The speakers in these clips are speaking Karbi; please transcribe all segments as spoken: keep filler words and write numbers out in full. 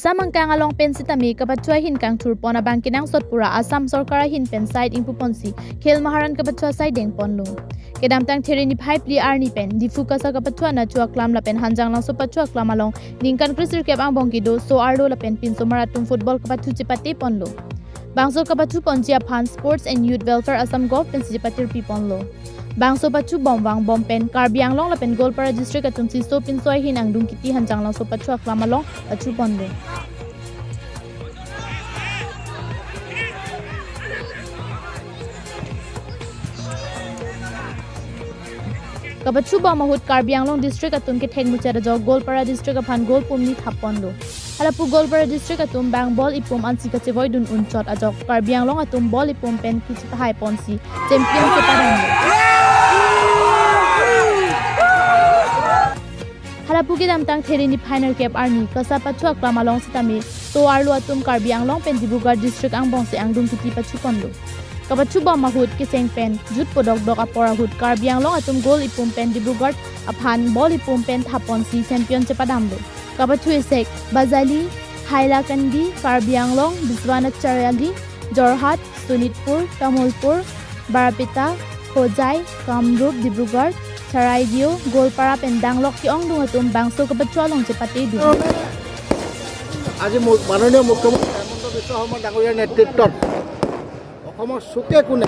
Samangkang along pen sitame kapathu ahin kangthur pon abang kenangsot pura Assam Sorkar ahin pen side ingpu ponsi Khel Maharan kapathu asai deng ponlo. Kedamtang There niphai phli arni pen Diphu KASA kapathu anatthu aklam lapen Hanjanglangso pathu aklam along ningkan kresirkep angbong kedo so-arlo lapen pinsomar atum football kapathu chepate ponlo. Bangso kapathu ponji aphan Sports and Youth Welfare Assam Govt pensi chepatirpi ponlo. Bangso pathu bom vangbom pen Karbi Anglong lapen Goalpara district atumsi so pinso ahin angdung kiti Hanjanglangso pathu aklam along pathu ponlo. Kapathu bom ahut Karbi Anglong district atum kethek muchot ajok Goalpara district aphan goal pumni thap ponlo. Halapu Goalpara district atum bang ball ipum ansi kachevoidun unchot ajok Karbi Anglong atum ball ipum pen kachethai ponsi champion chepadamlo. Halapu kedamtang There niphai nerkep arni KASA pathu aklam along sitame so-arlo atum Karbi Anglong pen Dibrugarh district angbongsi angdung kiti pathu ponlo. Kapathu bom ahut kecheng pen jut podokdok apor ahut Karbi Anglong atum goal ipum pen Dibrugarh aphan ball ipum pen thap ponsi champion chepadamlo. Kapathu esek Bajali, Hailakandi, Karbi Anglong, Biswanath Chariali, Jorhat, Sonitpur, Tamulpur, Barpeta, Hojai, Kamrup, Dibrugarh, Charaideo, Goalpara pen danglok ke-ongdung atum bangso kapathu along chepatedun. আজি মু- মাননীয় মুখ্যমন্ত্ৰী হিমন্ত বিশ্ব শৰ্মা ডাঙৰীয়াৰ নেতৃত্বত অসমৰ চুকে কোণে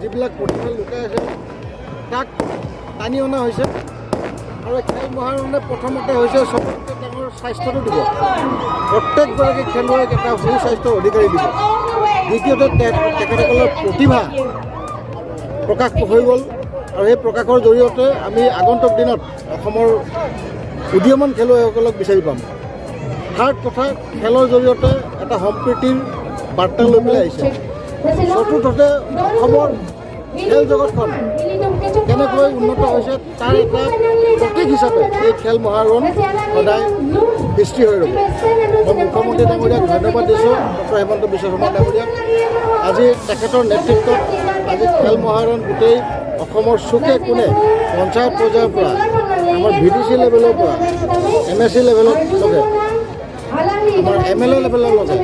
যিবিলাক প্ৰতিভা লুকাই আছে, তাক টানি অনা হৈছে। আৰু এই খেল মহাৰণে প্ৰথমতে হৈছে চবতকৈ ডাঙৰ স্বাস্থ্যটো দিব, প্ৰত্যেকগৰাকী খেলুৱৈক এটা সুস্বাস্থ্যৰ অধিকাৰী দিব। দ্বিতীয়তে তে- তেখেতসকলৰ প্ৰতিভা প্ৰকাশ হৈ গ'ল আৰু সেই প্ৰকাশৰ জৰিয়তে আমি আগন্তুক দিনত অসমৰ উদীয়মান খেলুৱৈসকলক বিচাৰি পাম। থাৰ্ড কথা, খেলৰ জৰিয়তে এটা সম্প্ৰীতিৰ বাৰ্তা লৈ পেলাই আহিছে। চতুৰ্থতে, অসমৰ খেল জগতখন কেনেকৈ উন্নত হৈছে তাৰ এটা প্ৰতীক হিচাপে এই খেল মহাৰণ সদায় হিষ্ট্ৰী হৈ ৰ'ব। মই মুখ্যমন্ত্ৰী ডাঙৰীয়াক ধন্যবাদ দিছোঁ, ডক্টৰ হিমন্ত বিশ্ব শৰ্মা ডাঙৰীয়াক। আজি তেখেতৰ নেতৃত্বত আজি খেল মহাৰণ গোটেই অসমৰ চুকে কোণে পঞ্চায়ত পৰ্যায়ৰ পৰা, আমাৰ ভি ডি চি লেভেলৰ পৰা, এম এ চি লেভেললৈকে, আমাৰ এম এল এ লেভেললৈকে,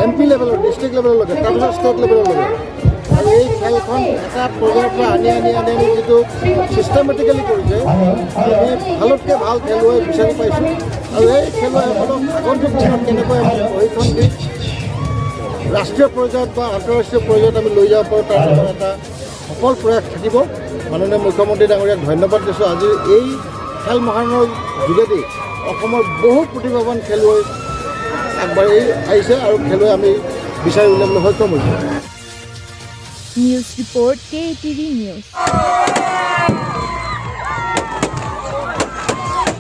এম পি লেভেলৰ, ডিষ্ট্ৰিক্ট লেভেললৈকে, তাৰপিছত ষ্টেট লেভেললৈকে। আৰু এই খেলখন এটা পৰ্যায়ৰ পৰা আনি আনি আনি আনি যিটো ছিষ্টেমেটিকেলি কৰিছে, আমি ভালতকৈ ভাল খেলুৱৈ বিচাৰি পাইছোঁ। আৰু এই খেলুৱৈসকলক আগন্তুক দিনত কেনেকৈ আমি প্ৰশিক্ষণ দি ৰাষ্ট্ৰীয় পৰ্যায়ত বা আন্তঃৰাষ্ট্ৰীয় পৰ্যায়ত আমি লৈ যাব পাৰোঁ, তাৰ আমাৰ এটা সফল প্ৰয়াস থাকিব। মাননীয় মুখ্যমন্ত্ৰী ডাঙৰীয়াক ধন্যবাদ দিছোঁ। আজি এই খেল মহাৰণৰ যোগেদি অসমৰ বহু প্ৰতিভাৱান খেলুৱৈ আগবাঢ়ি আহিছে আৰু খেলুৱৈ আমি বিচাৰি উলিয়াবলৈ সক্ষম হৈছোঁ। News report, K A T V News.